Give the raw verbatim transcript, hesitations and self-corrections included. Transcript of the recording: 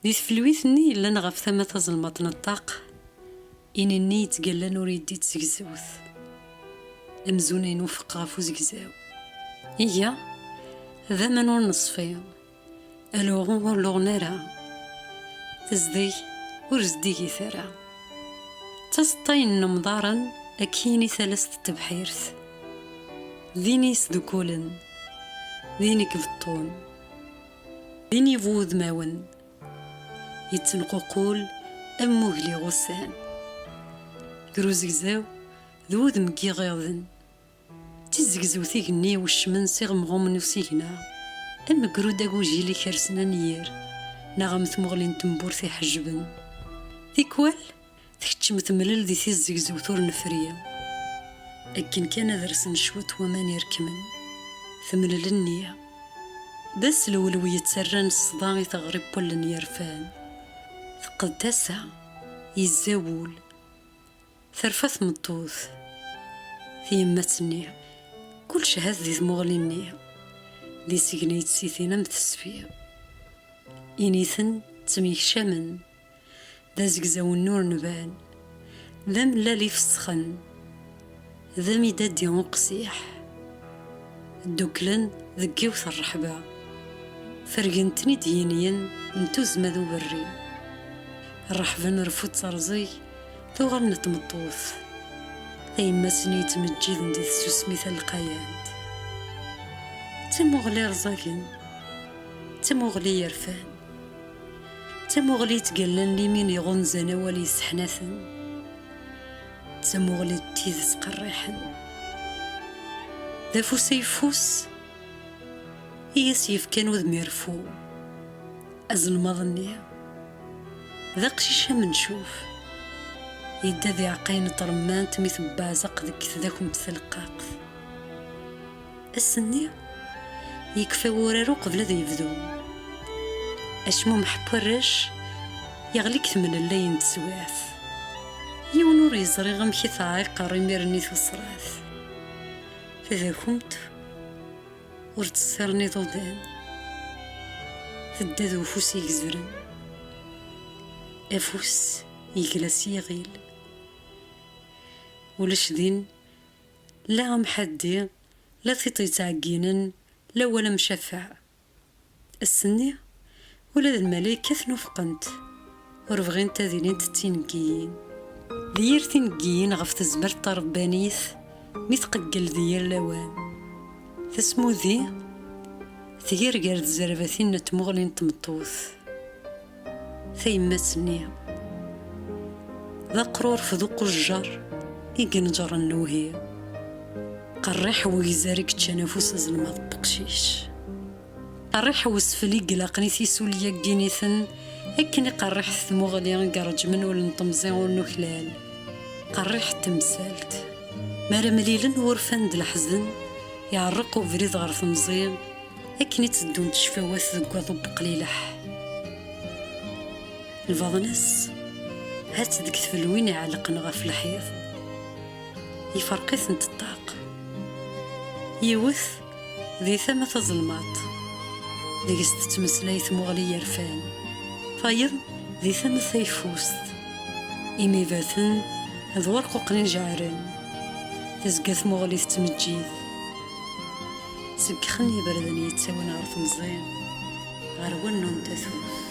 Di tfelwit-nni yellan ɣef tama tazelmaḍt n ṭṭaq, ini-nni yettgallan ur yeddi d tzegzewt, amzun inufeq ɣef uzegzaw. Iga d aman ur neṣfi, aluɣu ur luɣen ara, tezdeg ur zdigit ara. D taseṭṭa yennemḍaren akkin i talast n tebḥirt. Din i yesdukulen, din i ibeṭṭun, din i bu udmawen, yettenququl am wugli ɣussan. Gar uzegzaw d wudem n yiɣiɣden, d tizzegzewt igenni iwecmen s iɣemɣumen n usigna, am ugrud agujil ikersen anyir, neɣ am tmuɣli n temburt iḥejben. Tikwal tekcem temlel di tizzegzewt ur nefri. Akken kan ad rsen cwiṭ waman irekmen, temlel-nni d aselwelw yettarran ṣṣda i teɣri n wallen yerfan. Teqqed tasa, yezza wul, terfa tmeṭṭut, tyemmat-nni. Kullec hat di tmuɣli-nni, d isegna yettsitin am tesfi. Initen ttemyekcamen, d azegzaw n ur nban, d amellal ifesxen, d amidadi uqsiḥ. Dduklen deg yiwet rreḥba, fergen-ten-id yinyen n tuzzma d uberri. Rreḥben rfu d terẓeg, tuɣal n tmeṭṭut, tayemmat-nni yettmeǧǧiden di tsusmi talqayant. D tamuɣli rẓagen, d tamuɣli yerfan, d tamuɣli yettgallan limin iɣunzan awal yesseḥnaten, d tamuɣli d tidet qerriḥen. D afus ayeffus i as-yefkan udem ireffu. Azelmaḍ-nni d aqcic amencuf, yedda di ɛqayen n tremmant mi tebbeɛzeq deg tdakumt taleqqaqt. Ass-nni yekfa wurar uqbel ad yebdu. Acmumeḥ n warrac yeɣli deg temlellay n teswiɛt. Yiwen ur yeẓri amek i teɛreq ɣer imir-nni tusrat. Tadakumt ur tessiren iḍudan, tedda d ufus igezren. Afus yegla s yiɣil. Ulac din la amḥaddi, la tiṭ yettɛegginen, la wala mcafeɛ. Ass-nni, ula d lmalayek-a tnufqent, ur bɣint ad ilint d tineggiyin. D yir tineggiyin ɣef tezmert tarebbanit mi tqeggel di yir lawan. Tasmudi tger gar tzerbatin n tmuɣli n tmeṭṭut. Tayemmat-nni d aqruref d uqujjar i ineǧren lewhi. Qerriḥ wegzar i yeččan afus azelmaḍ n uqcic. Qerriḥ wesfel i ilaqen i tisuli-agi-niten, akken i qerriḥet tmuɣli i ireǧmen ul n temẓi ur nuklal. Qerriḥet temsalt. Mi ara mlilen wurfan d leḥzen, iɛerreq ubrid ɣer temẓi, akken i tteddunt ccfawat deg waḍu n uqlileḥ. Lbaḍna-s, ha-tt deg tfelwin iɛellqen ɣef lḥiḍ. Yefreq-itent ṭṭaq. Yiwet di tama tazelmaḍt, deg-s tettmeslay tmuɣli yerfan. Tayeḍ di tama tayeffust, imibaten d warquqen ijeɛren. Tezga tmuɣli tettmeǧǧid. Seg yixen n yiberdan yettawin ɣer temẓi, ɣer wannun n tatut.